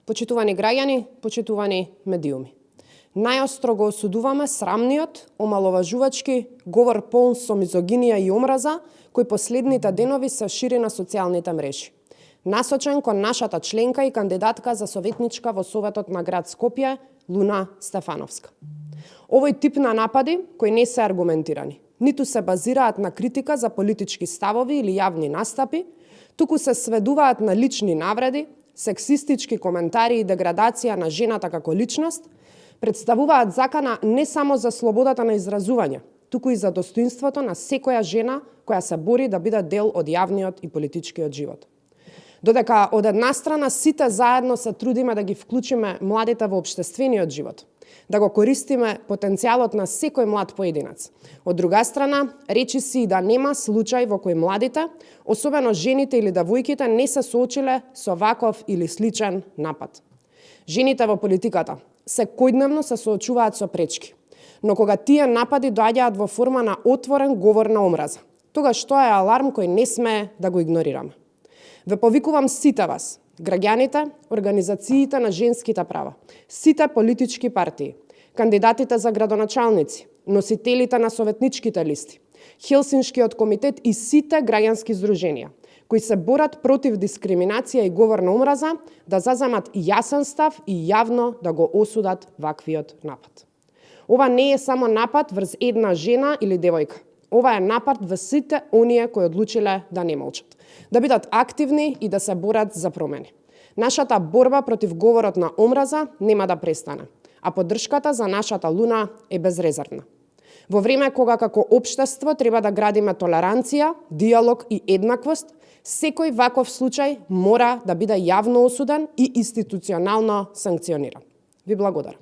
Почитувани граѓани, почитувани медиуми. Најостро го осудуваме срамниот, омаловажувачки говор полн со мизогинија и омраза, кој последните денови се шири на социјалните мрежи. Насочен кон нашата членка и кандидатка за советничка во Советот на град Скопје, Луна Стефановска. Овој тип на напади, кои не се аргументирани, ниту се базираат на критика за политички ставови или јавни настапи, туку се сведуваат на лични навреди, сексистички коментари и деградација на жената како личност, представуваат закана не само за слободата на изразување, туку и за достоинството на секоја жена која се бори да биде дел од јавниот и политичкиот живот. Додека од една страна сите заедно се трудиме да ги вклучиме младите во општествениот живот, да го користиме потенцијалот на секој млад поединец. Од друга страна, речи си и да нема случај во кој младите, особено жените или девојките, не се соочиле со ваков или сличен напад. Жените во политиката секојдневно се соочуваат со пречки, но кога тие напади доаѓаат во форма на отворен говор на омраза, тогаш тоа е аларм кој не смее да го игнорираме. Ве повикувам сите вас, граѓаните, организациите на женските права, сите политички партии, кандидатите за градоначалници, носителите на советничките листи, Хелсиншкиот комитет и сите граѓански здруженија, кои се борат против дискриминација и говор на омраза, да заземат јасен став и јавно да го осудат ваквиот напад. Ова не е само напад врз една жена или девојка. Ова е напад врз сите оние кои одлучиле да не молчат, да бидат активни и да се борат за промени. Нашата борба против говорот на омраза нема да престане, а поддршката за нашата Луна е безрезервна. Во време кога како општество треба да градиме толеранција, диалог и еднаквост, секој ваков случај мора да биде јавно осуден и институционално санкциониран. Ви благодарам.